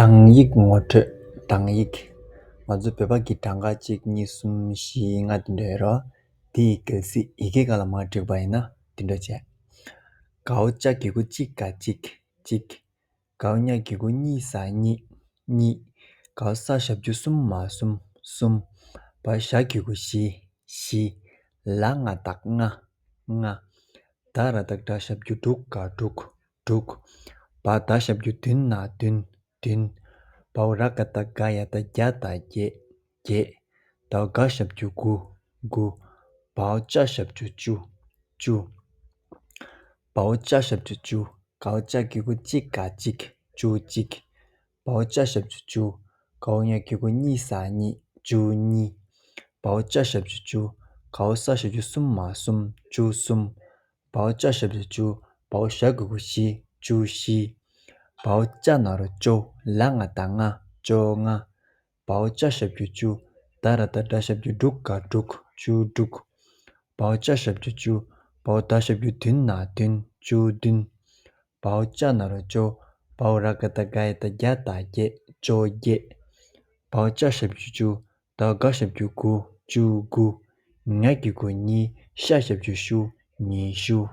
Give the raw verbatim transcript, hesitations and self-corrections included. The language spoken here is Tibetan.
གྲངས་ཡིག་ངོ་སྤྲོད། གྲངས་ཡིག་ང་ཚོ་བོད་པ་གི་གྲངས་ཀ་གཅིག་གཉིས་གསུམ་བཞི་ལྔ་དེ་འདྲ་ཡོད་རེད། དེ་ཡི་གལ་སྲིད་ཡི་གེ་སྒང་ལ་མར་བསྒྲིགས་པ་ཡིན་ན་དེ་འདྲ་བྱས། གའོ་ཅ་གི་གུ་ཅི་ག་གཅིག་གཅིག་གའོ་ཉ་གི་གུ་ཉི་ས་གཉིས། གཉིས། གའོ་ས་ཞབས་ཀྱུ་གསུམ་མ་གསུམ། གསུམ། བའོ་ཞ་གི་གུ་བཞི། བཞི། ལ་ང་བཏགས་ལྔ། ལྔ། ད་ར་བཏགས་དྲ་ཞབས་ཀྱུ་དྲུག་ག་དྲུག་དྲུག་བའོ་ད་ཞབས་ཀྱུ་བདུན་ན་བདུན། བདུན། བའོ་ར་ག་བཏགས་རྒ་ཡ་བཏགས་རྒྱ་དང་བརྒྱད། བརྒྱད། དའོ་ག་ཞབས་ཀྱུ་དགུ། དགུ། བའོ་ཅ་ཞབས་ཀྱུ་བཅུ། བཅུ། བའོ་ཅ་ཞབས་ཀྱུ་བཅུ། གའོ་ཅ་གི་གུ་ཅི་ག་གཅིག་བཅུ་གཅིག་བའོ་ཅ་ཞབས་ཀྱུ་བཅུ། གའོ་ཉ་གི་གུ་གཉི་ས་གཉིས། བཅུ་གཉིས། བའོ་ཅ་ཞབས་ཀྱུ་བཅུ། གའོ་ས་ཞབས་ཀྱུ་གསུམ་མ་གསུམ། བཅུ་གསུམ། བའོ་ཅ་ཞབས་ཀྱུ་བཅུ། བའོ་ཞ་གི་གུ་བཞི། བཅུ་བཞི། བའོ་ཅ་ན་རོ་ཅོ། ལ་ང་བཏགས་ལྔ། ཅོ་ལྔ། བའོ་ཅ་ཞབས་ཀྱུ་བཅུ། ད་ར་བཏགས་དྲ་ཞབས་ཀྱུ་དྲུག་ག་དྲུག་བཅུ་དྲུག་བའོ་ཅ་ཞབས་ཀྱུ་བཅུ། བའོ་ད་ཞབས་ཀྱུ་བདུན་ན་བདུན། བཅུ་བདུན། བའོ་ཅ་ན་རོ་ཅོ། བའོ་ར་ག་བཏགས་རྒ་ཡ་བཏགས་རྒྱ་དང་བརྒྱད། བཅོ་བརྒྱད། བའོ་ཅ་ཞབས་ཀྱུ་བཅུ། དའོ་ག་ཞབས་ཀྱུ་དགུ། བཅུ་དགུ། ཉ་གི་གུ་གཉིས། ཤ་ཞབས་ཀྱུ་ཤུ། ཉི་ཤུ།